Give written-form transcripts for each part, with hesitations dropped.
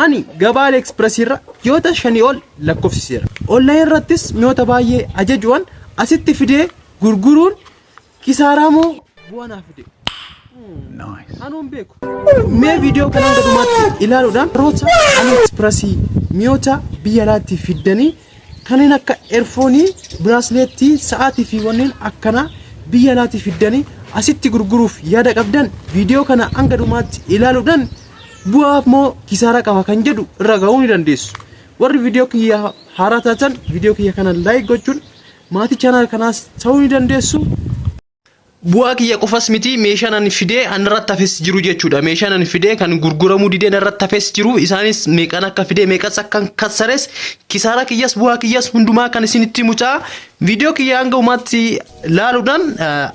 Ani gabaa AliExpress irra ji'oota shanii ol lakkoofsiseera. Online irrattis mi'oota baay'ee ajajuun asitti fidee gurguruun kisaaraa moo bu'aa naa fide? Anuun beeku. Mee viidiyoo kana hanga dhumaatti ilaaluudhaan roota AliExpress mi'oota biyya alaatti fiddanii kanneen akka erfoonii, biraasleettii, sa'aatii fi wanneen akkanaa biyya alaatti fiddanii asitti gurguruuf yaada qabdan viidiyoo kana hanga dhumaatti ilaaluudhaan bu'aa moo kisaaraa qaba kan jedhu irra ga'uu ni dandeessu. Warri viidiyoo kiyya haaraa taatan viidiyoo kiyya kana like gochuun maatii channel kanaas ta'uu ni dandeessu. Bu'aa kiyya qofas miti meeshaan ani fidee anarratti hafes jiru jechuudha. Meeshaan ani fidee kan gurguramuu didee narratti hafes jiru isaanis meeqan akka fidee meeqas akka kassares kisaaraa kiyyas bu'aa kiyyas hundumaa kan isinitti himu ta'a. Viidiyoo kiyya hanga umaatti laaluudhaan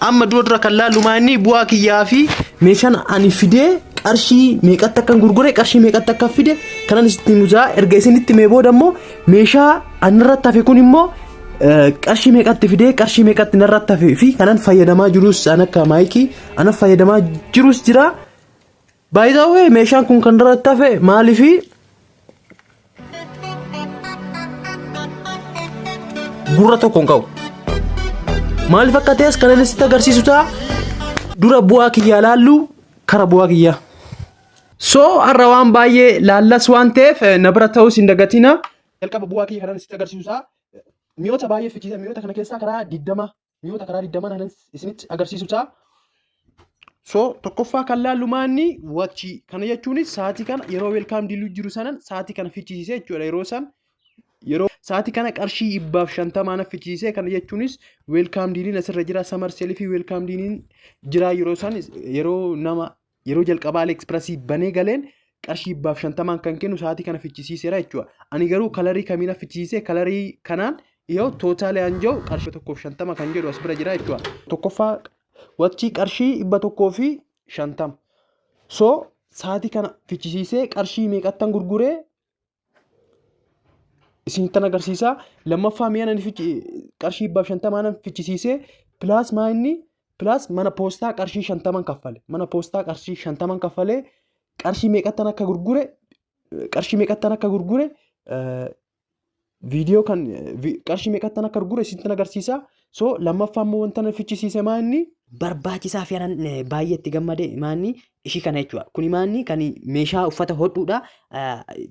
amma dura dura kan laallu maa inni bu'aa kiyyaa fi meeshaan ani fidee qarshii meeqatti akkan gurgure qarshii meeqatti akka fide kanan isinitti himu ta'a. Erga isinitti himee booda immoo meeshaa anarratti hafe kun immoo qarshii meeqatti fidee qarshii meeqatti narratti hafe fi kanan fayyadamaa jirus an akka maayikii anan fayyadamaa jirus jira. By the way meeshaan kun kan irratti hafe maaliifi gurra tokko hin qabu. Maaliif akka ta'es kanan sitti agarsiisu ta'a. Dura bu'aa kiyyaa laallu kara bu'aa kiyyaa. So har'a waan baay'ee laallas waan ta'eef na bira ta'us hin dagatina. Jalqaba bu'aa kiyya kanan sitti agarsiisu ta'a. Mi'oota baay'ee fichiisa mi'oota kana keessaa karaa 20 mi'oota karaa 20 kanan isinitti agarsiisu ta'a. So tokkoffaa kan laallu maanni watchii kana jechuunis sa'aatii kana yeroo welcome deal jiru sanan sa'aatii kana fichisiise jechuudha yeroo san yeroo sa'aatii kana qarshii 150 na fichisiise kana jechuunis welcome dealiin asirra jira summer sale fi welcome dealiin jira yeroo san yeroo nama yeroo jalqabaa AliExpress banee galeen qarshii 150n kan kennu sa'aatii kana fichisiiseera jechuudha. Ani garuu kalarii kamiin fichisiise kalarii kanaan yoo tootaalee an jiru qarshii 150 kan jedhu as bira jira jechuudha. Tokkoffaa watchii qarshii 150. So sa'aatii kana fichisiisee qarshii meeqattan gurguree isinittan agarsiisa. Lammaffaa mi'a nan qarshii 150 nan fichisiisee plus maa inni plus mana poostaa qarshii 50 kaffale. Mana poostaa qarshii 50 kaffalee qarshii meeqattan akka gurgure qarshii meeqattan akka gurgure viidiyoo kan qarshii meeqattan akka gurgure isinittan agarsiisa. So lammaffaa immoo wanta na fichisiise maa inni barbaachisaa fi anan baay'ee itti gammade maanni ishii kana jechuudha. Kuni maanni kan meeshaa uffata hodhuudha.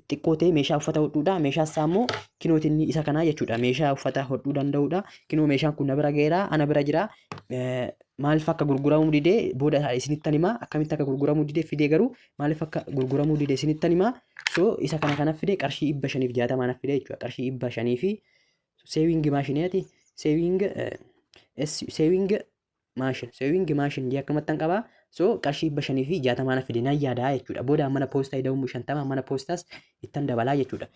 Xiqqoo ta'e meeshaa uffata hodhuudha. Meeshaa isaa immoo kinootiin isa kanaa jechuudha. Meeshaa uffata hodhuu danda'uudha. Kinoo meeshaan kun na bira ga'eera. Ana bira jira. Maaliif akka gurguramuu didee booda isinittan hima. Akkamitti akka gurguramuu didee fidee garuu maaliif akka gurguramuu dide isinittan hima. So isa kana kana fide qarshii 560 na fide jechuudha. Qarshii 500 fi sewing maashiniiti. Sewing sewing machine sewing machine jee akkamattan qabaa. So qarshii 560 na fide nan yaadaa jechuudha. Booda mana poostaa ida'uun 50 mana poostaas ittan dabalaa jechuudha.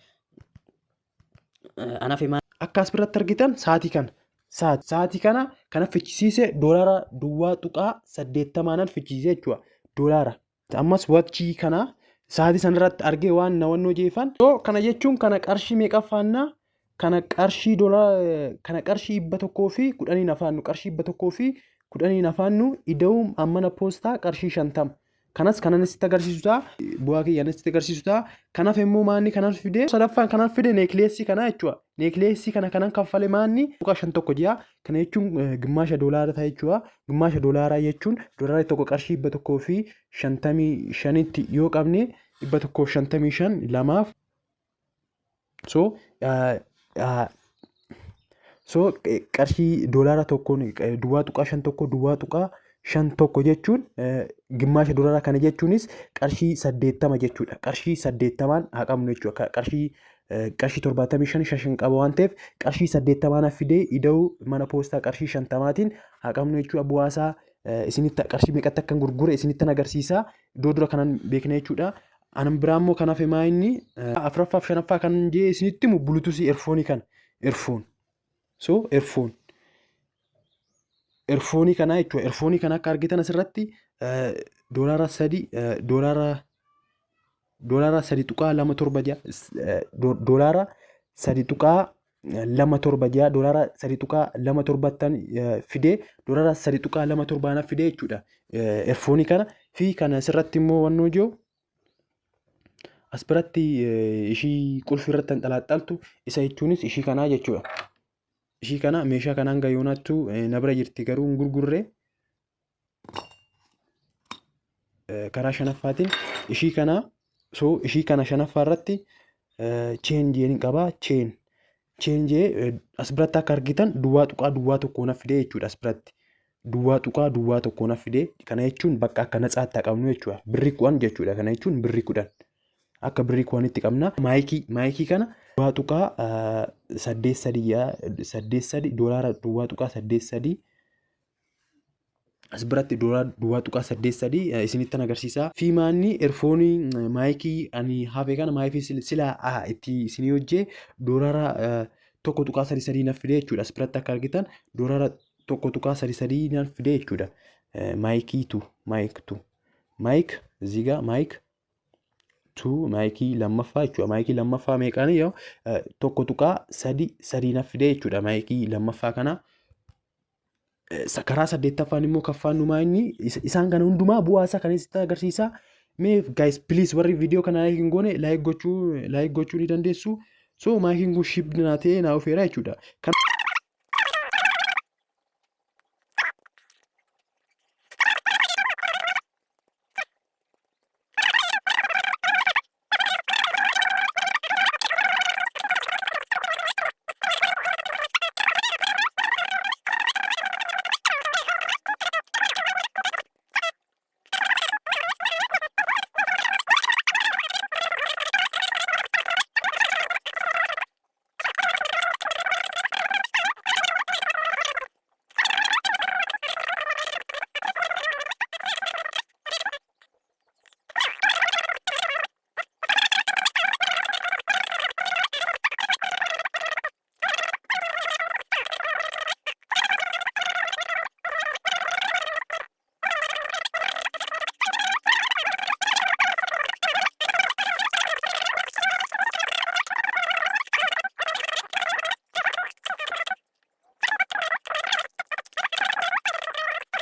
Anaaf himaa. Akka as biratti argitan sa'aatii kana sa'aatii kana kana fichisiise doolaara 0.80 nan fichisiise jechuudha. Doolaara. Ammas watchii kana sa'aatii sanarratti argee waan na wannoo jeefan. So kana jechuun kana qarshii meeqa faannaa kana qarshii doolaara kana qarshii 110 afaannu qarshii 110 afaannu ida'uun mana poostaa qarshii 50. Kanas kanan sitti agarsiisu ta'a. Bu'aa kiyya sitti agarsiisu ta'a. Kanaaf immoo maanni kanan fide sadaffaan kanan fide neekileessii kana jechuudha. Neekileessii kana kanan kaffale maanni 0.51 ji'a. Kana jechuun gimmaasha doolaara ta'a jechuudha. Gimmaasha doolaaraa jechuun doolaarri tokko qarshii 155tti yoo qabne 155 lamaaf so so qarshii doolaara tokkoon 0.51 0.51 jechuun gimmaasha doolaaraa kana jechuunis qarshii 80 jechuudha. Qarshii 80n haa qabnu jechuudha. Qarshii 75 shan qaba waan ta'eef qarshii 80 fidee ida'uu mana poostaa qarshii 50tiin haa qabnu jechuudha. Bu'aasaa isinitti qarshii meeqatti akkan gurgure isinittan agarsiisa. Iddoo dura kanan beekna jechuudha. Anan biraa immoo kan hafe maa inni afuraffaa fi shanaffaa kan jee isinitti himu bluetoothii earphoneii kana. Earphone. So earphone. Earphoneii kana jechuudha. Earphoneii kana akka argitan asirratti doolaara sadi doolaara doolaara 3.276 doolaara 3.276 doolaara 3.27ttan fidee doolaara 3.27 fidee jechuudha. Earphoneii kana fi kana asirratti immoo wannoo jiru As biratti ishii qulfii irratti hanxalaaxaltu isa jechuunis ishii kanaa jechuudha. Ishii kana meeshaa kanaan gayoonaattu na bira jirti garuu hin gurgurre. Karaa shanaffaatiin ishii kana so ishii kana shanaffaa irratti cheen jeen qaba cheen cheen jee as biratti akka argitan duwwaa tuqaa duwwaa tokko na fidee jechuudha as biratti duwwaa tuqaa duwwaa tokko na fidee kana jechuun bakka akka natsaatti haa qabnu jechuudha birrii 10 jechuudha kana jechuun birrii 10 akka birrii 10tti qabna maayikii maayikii kana duwwaa tuqaa saddeet sadii saddeet sadii doolaara duwwaa tuqaa saddeet sadii as biratti doolaara duwwaa tuqaa saddeet sadii isinittan agarsiisa. Fi maanni erfoonii maayikii ani hafe kana maayikii silaa itti isinii hojjee doolaara 1.33 naaf fide jechuudha. As biratti akka argitan doolaara 1.33 naaf fide jechuudha. Maayikii tu maayik tu maayik zigaa maayik tu maayikii lammaffaa jechuudha. Maayikii lammaffaa meeqaan yoo 1.33 naaf fide jechuudha. Maayikii lammaffaa kana. Karaa saddeettaffaan immoo kaffaan numaa inni isaan kana hundumaa bu'aa isaa kan isitti agarsiisa. Mee guys please warri viidiyoo kana like hin goone like gochuu ni dandeessu. So maayikiin kun ship naa ta'ee naa dhufeera jechuudha.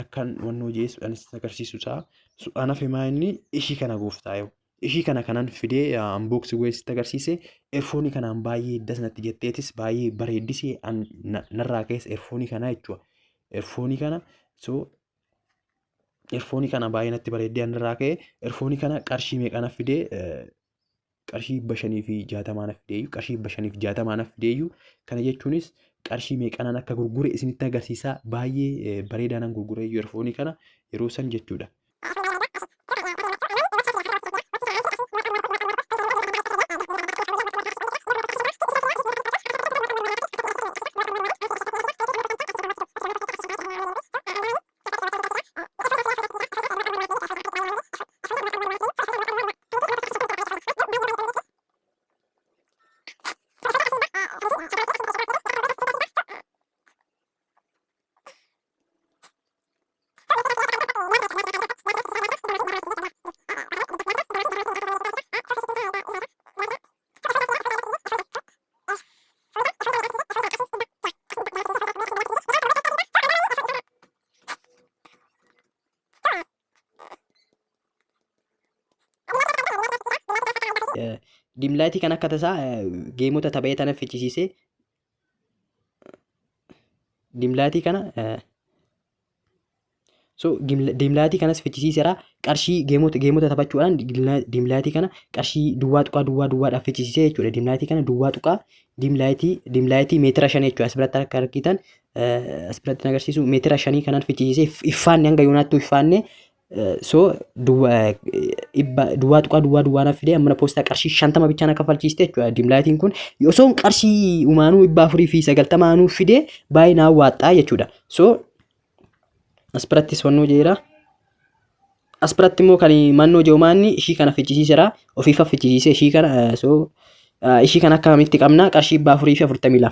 Akkan wannoo jees anis agarsiisu isaa an hafe maa inni ishii kana gooftaa yoo ishii kana kanan fidee unbox godhee sitti agarsiise erfoonii kanaan baay'ee das natti jetteetis baay'ee bareeddisee an narraa keessa erfoonii kanaa jechuudha. Erfoonii kana so erfoonii kana baay'ee natti bareeddee an irraa ka'e erfoonii kana qarshii meeqana fidee qarshii 560 na fideeyyu qarshii 560 na fideeyyu kana jechuunis qarshii meeqanaan akka gurgure isinitti agarsiisaa baay'ee bareedaa nan gurgureeyyu erfoonii kana yeroo san jechuudha. Dimlaayitii kan akka tasaa geemota taphee tana fichisiisee dimlaayitii kana So diimlaayitii kanas fichisiiseera qarshii geemota geemota taphachuudhaan diimlaayitii kana qarshii duwwaa tuqaa duwwaa duwwaadhaaf fichisiisee jechuudha. Diimlaayitii kana duwwaa tuqaa diimlaayitii diimlaayitii meetira 5 jechuudha. As biratti akka argitan as biratti agarsiisu meetira 5 kanaan fichisiisee iffaanne hanga yoonaattuu iffaanne so duwwaa tuqaa duwwaa duwwaa naaf fidee amma poostaa qarshii 50 bichaan akka kaffalchiiste jechuudha. Diimlaayitiin kun osoo qarshii umaanuu 490 anuu fidee baay'ee naa waaxxaa jechuudha. So as birattis wannoo jeera. As biratti immoo kan mannoo jiru maanni ishii kana fichisiiseera. Ofiifa fichisiisee ishii kana so ishii kana akka kamitti qabna qarshii 442.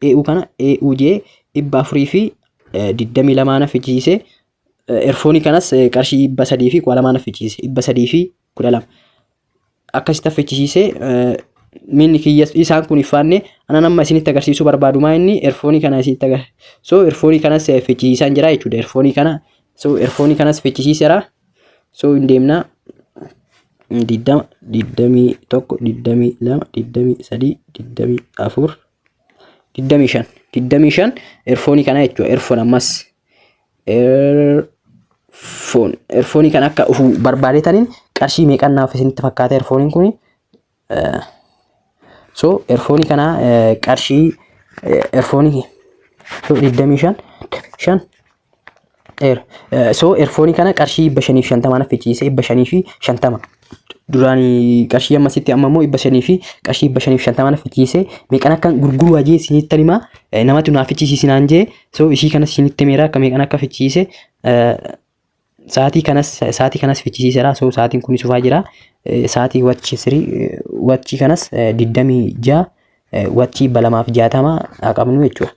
AU kana AU jee 422 na fichisiise. Erfoonii kanas qarshii 312 na fichisiise. 312. Akkasitti fichisiisee minni kiyya isaan kun iffaanne anan amma isinitti agarsiisuu barbaadu maa inni erfoonii kana isinitti agar so erfoonii kanas fichisiisaan jira jechuudha erfoonii kana so erfoonii kanas fichisiiseera so hin deemna 20, 21, 22, 23, 24, 25, 25 earphone kana jechuudha. Earphone ammas earphone, earphone kana akka dhufu barbaadetaniin qarshii meeqan naaf isinitti fakkaata earphoneiin kun? So earphone kana qarshii earphone so 25 5 so earphone kana qarshii 550 naaf fichiise. 550 duraanii qarshii ammasitti, amma immoo 500 fi qarshii 550 naaf fichiise. Meeqan akka gurguruu hajee isinitti himaa, namatu naaf fichisiisinaan jee. So ishii kanas isinitti himeera akka meeqan akka fichiise. Sa'aatii kanas fichisiiseera. So sa'aatiin kun sufaa jira. Sa'aatii watch sirii watch kanas 26, watch 260 haa qabnu jechuudha.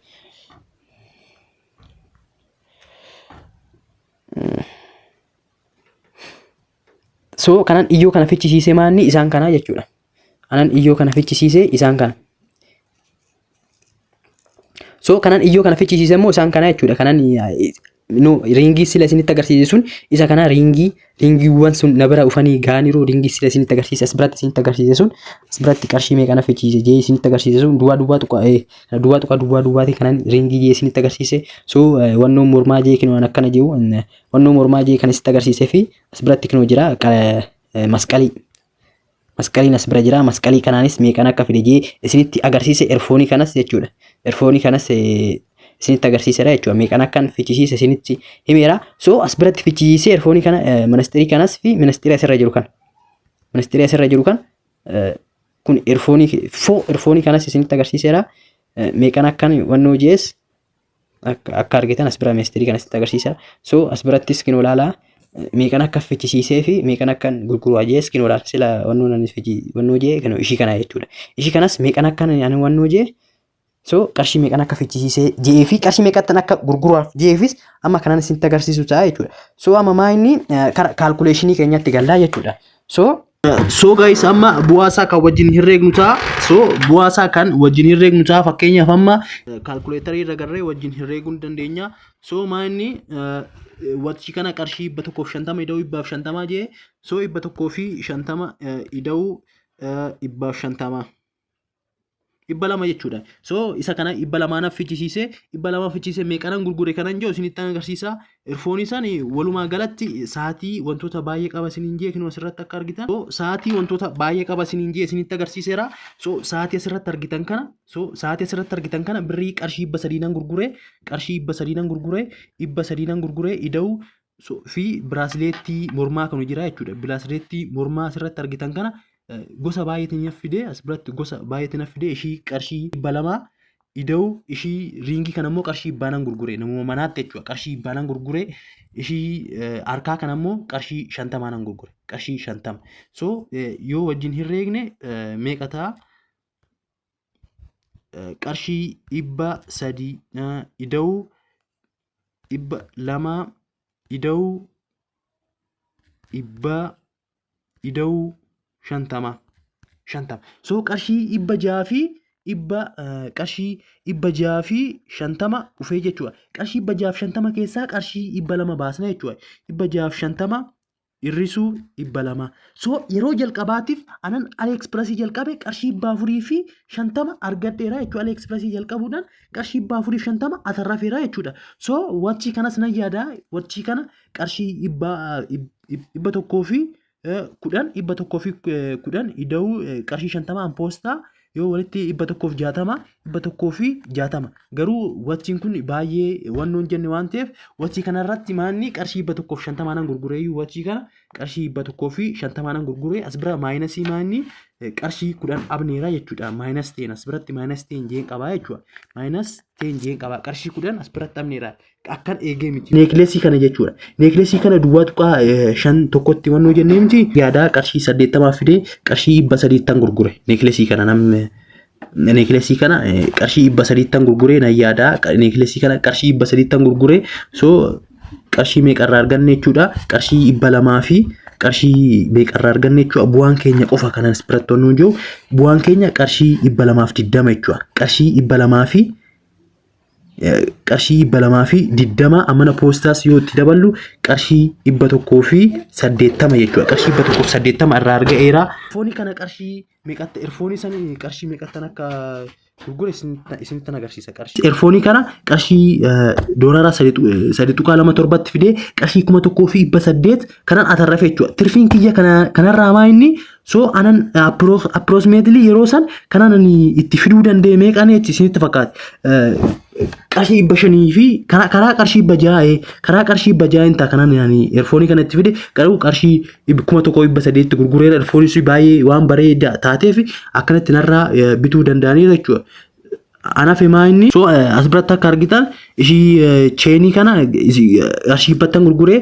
So kanan iyyoo kana fichisiise maanni isaan kana jechuudha. Anan iyyoo kana fichisiise isaan kana. So kanan iyyoo kana fichisiise immoo isaan kana jechuudha. Kanan no ring sila isinitti agarsiise sun isa kana. Ringiiwwan sun na bira dhufanii gaaniiru. Ring sila isinitti agarsiise, as biratti isinitti agarsiise sun, as biratti qarshii meeqa na fichisiise jee isinitti agarsiise sun duwwaa duwwaa tuqa duwwaa tuqa duwwaa duwwaatiin kanan ring jee isinitti agarsiise. So wannoon mormaa jee kinoo akkana jiru, wannoo mormaa jee kan isinitti agarsiisee fi as biratti kinoo jira masqalii. Masqaliin as bira jira. Masqalii kanaanis meeqan akka fide jee isinitti agarsiise. Earphone kanas jechuudha. Earphone kanas isinitti agarsiiseera jechuudha. Meeqan akkan fichisiise isinitti himeera. So as biratti fichisiisee earphone kana, ministirii kanas fi ministirii asirra jiru kana. Ministirii asirra jiru kan kun earphone foo earphone kanas isinitti agarsiiseera. Meeqan akkan wannoo jees akka argitan as bira ministirii kanas isinitti agarsiisa. So as birattis kinoo ilaalaa, meeqan akka fichisiisee fi meeqan akkan gurguru ajees kinoo ilaala. Sila wannoo nan wannoo jee kinoo ishii kana jechuudha. Ishii kanas meeqan akkan ani wannoo jee, so qarshii meeqan akka fichisiisee jee fi qarshii meeqattan akka gurguraaf jeefis amma kanan isinitti agarsiisu ta'a jechuudha. So amma maa inni kara calculation keenyatti gallaa jechuudha. So So guys, amma bu'aa isaa kan wajjin herreegnu ta'a. So bu'aa isaa kan wajjin herreegnu ta'a. Fakkeenyaaf amma calculator irra garree wajjin herreeguu ni dandeenya. So maa inni watch kana qarshii 150 ida'uu 150 jee, so 150 ida'uu 150 200 jechuudha. So isa kana 200 fichisiise, 200 fichisiise. Meeqanan gurgure kanan jiru isinitti agarsiisa. Earphone isaan walumaa galatti sa'aatii wantoota baay'ee qaba isiniin jee kinoo asirratti akka argitan. So sa'aatii wantoota baay'ee qaba isiniin jee isinitti agarsiiseera. So sa'aatii asirratti argitan kana, so sa'aatii asirratti argitan kana birrii qarshii 300 nan gurgure, qarshii 300 nan gurgure, 300 nan gurgure ida'uu so, fi bracelet mormaa kan jira jechuudha. Bracelet mormaa asirratti argitan kana gosa baay'eetiin fide, as biratti gosa baay'eetiin fide. Ishii qarshii 200 ida'uu ishii ring kana immoo qarshii 100 gurgure namuma manaatti jechuudha. Qarshii 100 gurgure. Ishii harkaa kana immoo qarshii 50 gurgure, qarshii 50. So yoo wajjin herreegne meeqa ta'a? Qarshii 300 ida'uu 200 ida'uu 100 ida'uu 50, 50. So qarshii 600 fi dhibba qarshii 650 dhufee jechuudha. Qarshii 650 keessaa qarshii 200 baasna jechuudha. 650 hir'isuu 200. So yeroo jalqabaatiif anan AliExpress jalqabe qarshii 450 argadheera jechuudha. AliExpress jalqabuudhaan qarshii 450 atarrafeera jechuudha. So watch kanas nan yaada, watch kana qarshii 110, 110 ida'uu qarshii 50 poostaa yoo walitti 160, 160. Garuu watchiin kun baay'ee wannoon jenne waan ta'eef watch kanarratti maanni qarshii 150 nan gurgureeyyuu, watch kana qarshii 150 nan gurguree. As bira minus maanni qarshii 10 abneera jechuudha. Minus 10 as biratti, minus 10 jeen qabaa jechuudha. Minus 10 jeen qabaa, qarshii 10 as biratti abneera. Akkan eegee miti. Necklace kana jechuudha. Necklace kana 0.51tti wannoo jennee miti. Yaadaa qarshii 80 fidee qarshii 300ttan gurgure. Necklace kana namni necklace kana qarshii 300ttan gurguree nan yaadaa. Necklace kana qarshii 300ttan gurguree, so qarshii meeqarraa arganne jechuudha? Qarshii 200 fi qarshii meeqarraa arganne jechuudha? Bu'aan keenya qofa kanas biratti wannoo jiru, bu'aan keenya qarshii 220 jechuudha. Qarshii 200 fi Qarshii 220 amana poostaas yoo itti daballu qarshii 180 jechuudha. Qarshii 180 irraa arga'eera. Earphone kana qarshii meeqatti, earphone san qarshii meeqattan akka gurgure isinittan agarsiisa. Qarshii earphone kana qarshii doolaara 3.27tti fidee qarshii 1800 kanan atarrafe jechuudha. Tirfiin kiyya kanarraa maa inni? So anan approximately yeroo san kanan ani itti fiduu danda'e meeqaan jechi isinitti fakkaate? Qarshii 500 fi karaa qarshii 600, karaa qarshii 600 hin ta'a kanan ani earphone kana itti fide. Garuu qarshii 1800tti gurgureera. Earphone sun baay'ee waan bareedaa taateef akkanatti narraa bituu danda'aniiru jechuudha. Anaaf himaa inni. So as biratti akka argitan ishii chain kana qarshii dhibbattan gurguree.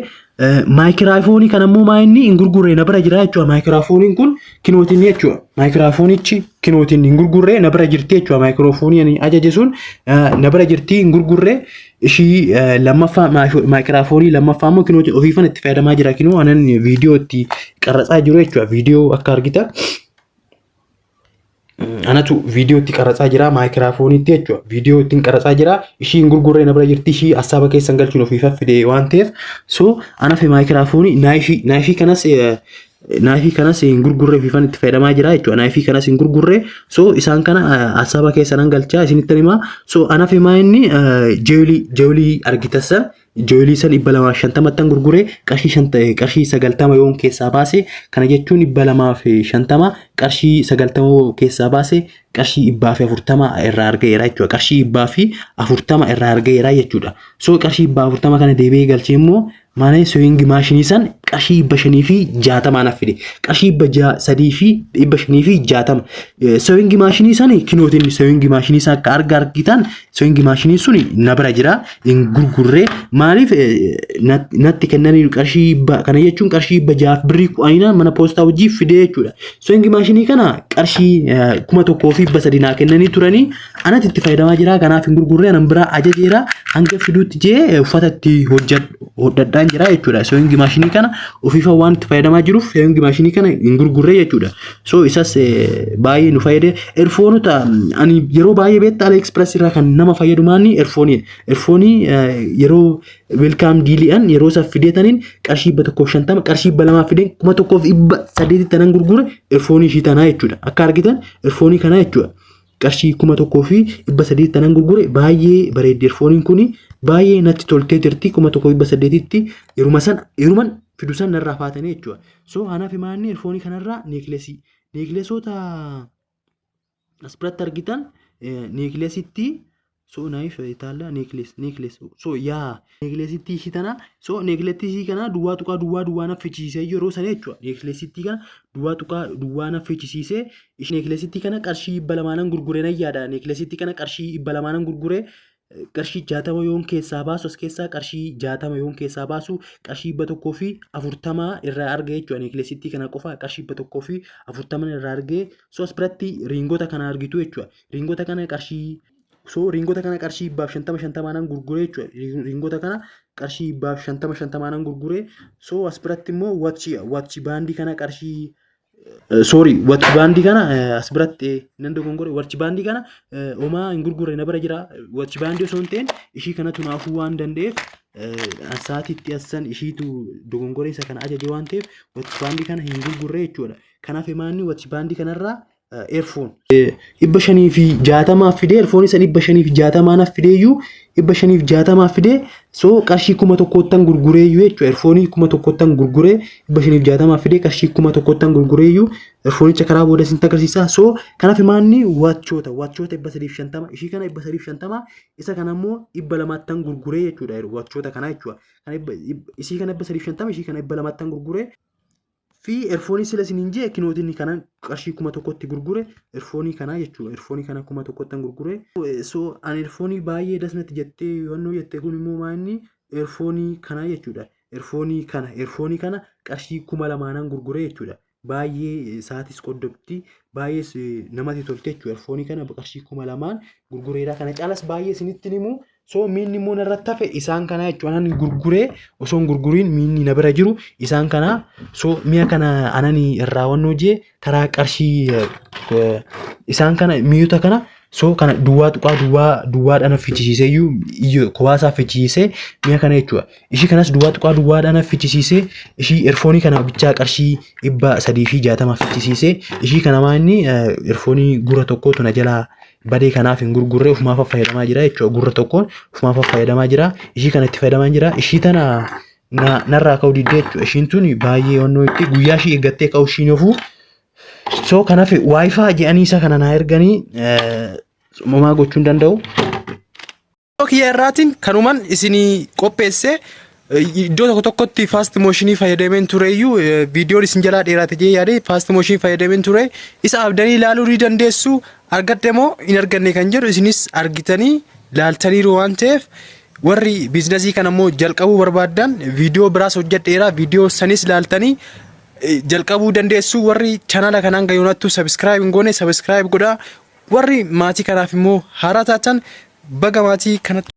Microphone kana immoo maa inni hin gurgurree, na bira jira jechuudha. Microphoneiin kun kinootiin jechuudha. Microphoneichi kinootiin hin gurgurree, na bira jirti jechuudha. Microphone ani ajaje sun na bira jirti, hin gurgurree. Ishii lammaffaa, microphone lammaffaa immoo kinootiin ofiifan itti fayyadamaa jira. Kinoo anan viidiyoo itti qarratsaa jiru jechuudha. Viidiyoo akka argitan anatu viidiyoo itti qarratsaa jira microphoneitti jechuudha. Viidiyoo ittiin qarratsaa jira. Ishii hin gurgurree, na bira jirti. Ishii assaaba keessan galchuun ofiifan fide waan ta'eef. So anaaf microphone knife kanas hin gurgurree, ofiifan itti fayyadamaa jira jechuudha. Knife kanas hin gurgurree. So isaan kana assaaba keessa nan galchaa isinitti himaa. So anaaf himaa inni jewelry argitan, jewelry san 250ttan gurguree qarshii 90 yoon keessaa baase, kana jechuun 250 qarshii 90 keessaa baase, qarshii 140 irraa argateera jechuudha. Qarshii 140 irraa argateera jechuudha. So qarshii 140 kana deebi'ee galchee immoo maana sewing machine san qarshii 560 naaf fide. Qarshii 3,560. Sewing machine san kinootiin, sewing machine san akka argitan sewing machine sun na bira jira, hin gurgurree. Maaliif? Natti kennanii qarshii kana jechuun qarshii 600 birrii kudhaniina mana poostaa hojii fidee jechuudha. Sewing machine kana qarshii 1300 naa kennanii turanii anatti itti fayyadamaa jira. Kanaaf hin gurgurree, anan biraa ajajeera, hanga fiduutti jee uffata itti hodhadhaan jira jechuudha. Sewing machine kana ofiifa waan itti fayyadamaa jiruuf sewing machine kana hin gurgurree jechuudha. So isas baay'ee nu fayyade. Earphoneota ani yeroo baay'ee beektaa AliExpress irraa kan nama fayyadu maanni? Earphone. Earphone yeroo welcome deali'an yeroo isa fideetaniin qarshii 150, qarshii 200 fideen 1800tti tanan gurgure earphone ishii tanaa jechuudha. Akka argitan earphone kanaa jechuudha. Qarshii 1800 tanan gurgure. Baay'ee bareeddi earphoneiin kuni, baay'ee natti toltee jirti. 1800tti yeruma san yeruman fidu san narraa faatanii jechuudha. So anaaf himaanni earphone kanarraa necklace, necklaceoota as biratti argitan necklaceitti. So knife itaalla necklace, necklace, so yaa necklaceitti ishii tana. So necklaceitti ishii kana duwwaa tuqaa duwwaa duwwaa na fichisiisee yeroo sana jechuudha. Necklaceitti kana duwwaa tuqaa duwwaa na fichisiisee. Necklaceitti kana qarshii 200n gurguree nan yaada. Necklaceitti kana qarshii 200n gurguree qarshii 60 yoon keessaa baasu, as keessaa qarshii 60 yoon keessaa baasu, qarshii 140 irraa arga jechuudha. Necklaceitti kana qofa qarshii 140 irraa argee. So as biratti ringota kana argitu jechuudha. Ringota kana qarshii, so ringota kana qarshii 150 50n gurguree jechuudha. Ringota kana qarshii 150 50n gurguree. So as biratti immoo watch band kana qarshii, sorry, watch band kana as biratti nan dogongore. Watch band kana homaa hin gurgurre, na bira jira. Watch band osoo hin ta'in ishii kanatu naafuu waan danda'eef sa'aatiitti assan ishiitu dogongore, isa kana ajaje waan ta'eef watch band kana hin gurgurre jechuudha. Kanaaf himaanni watch band kanarraa earphone 560f fidee, earphone san 560f fideeyyuu, 560f fidee. So qarshii 1000ttan gurgureeyyuu jechuudha. Earphone 1000ttan gurguree, 560f fidee qarshii 1000ttan gurgureeyyuu. Earphoneicha karaa booda isin agarsiisa. So kanaaf himaanni watchoota 350, ishii kana 350, isa kana immoo 200ttan gurguree jechuudha. Watchoota kana jechuudha. Ishii kana 350, ishii kana 200ttan gurguree fi earphone sila isiniin jee kinootiin kana qarshii 1000tti gurgure, earphone kana jechuudha. Earphone kana 1000ttan gurgure. So ani earphone baay'ee dasnatti jettee yoonnoo jette kun immoo maanni earphone kana jechuudha. Earphone kana qarshii 2000n gurgure jechuudha. Baay'ee sa'aatis qoddobdi, baay'ee namatti tolte jechuudha. Earphone kana qarshii 2000n gurgureera. Kana caalas baay'ee isinitti himu. So miinni immoo narratti hafe isaan kana jechuudha. Anan gurguree osoo hin gurguriin miinni na bira jiru isaan kana. So mi'a kana anani irraa wannoo jee karaa qarshii isaan kana mi'oota kana So kana duwwaa tuqaa duwwaa duwwaadhaan fichisiisee iyyuu kophaa fichisiisee mi'a kana jechuudha. Ishii kanas duwwaa tuqaa duwwaadhaan fichisiisee, ishii earphone kana bichaa qarshii 360 fichisiisee. Ishii kana maa inni earphone gurra tokkootu na jalaa badee, kanaaf hin gurgurree, ofumaaf fayyadamaa jira jechuudha. Gurra tokkoon ofumaaf fayyadamaa jira. Ishii kana itti fayyadamaa jira. Ishii tana narraa ka'uu diddee jechuudha. Ishiin tun baay'ee onnoo itti guyyaa ishii eeggattee ka'uu ishiin ofuu. So kanaaf WiFi jedhanii isa kana naa erganii uumamaa gochuu hin danda'u. Kiyya irraatiin kanuman isinii qopheesse. Iddoo tokko tokkotti fast motion fayyadameen tureyyuu, viidiyoon isin jalaa dheerate jee yaade, fast motion fayyadameen ture. Isa abdanii ilaaluu ni dandeessu. Argadhe moo hin arganne kan jedhu isinis argitanii laaltaniiru waan ta'eef, warri business kana immoo jalqabuu barbaaddan viidiyoo biraas hojjedheera, viidiyoo sanis laaltanii jalqabuu dandeessu. Warri channel kanaan gayoonattu subscribe hin goone, subscribe godhaa. Warri maatii kanaaf immoo haaraa taatan, baga maatii kanatti.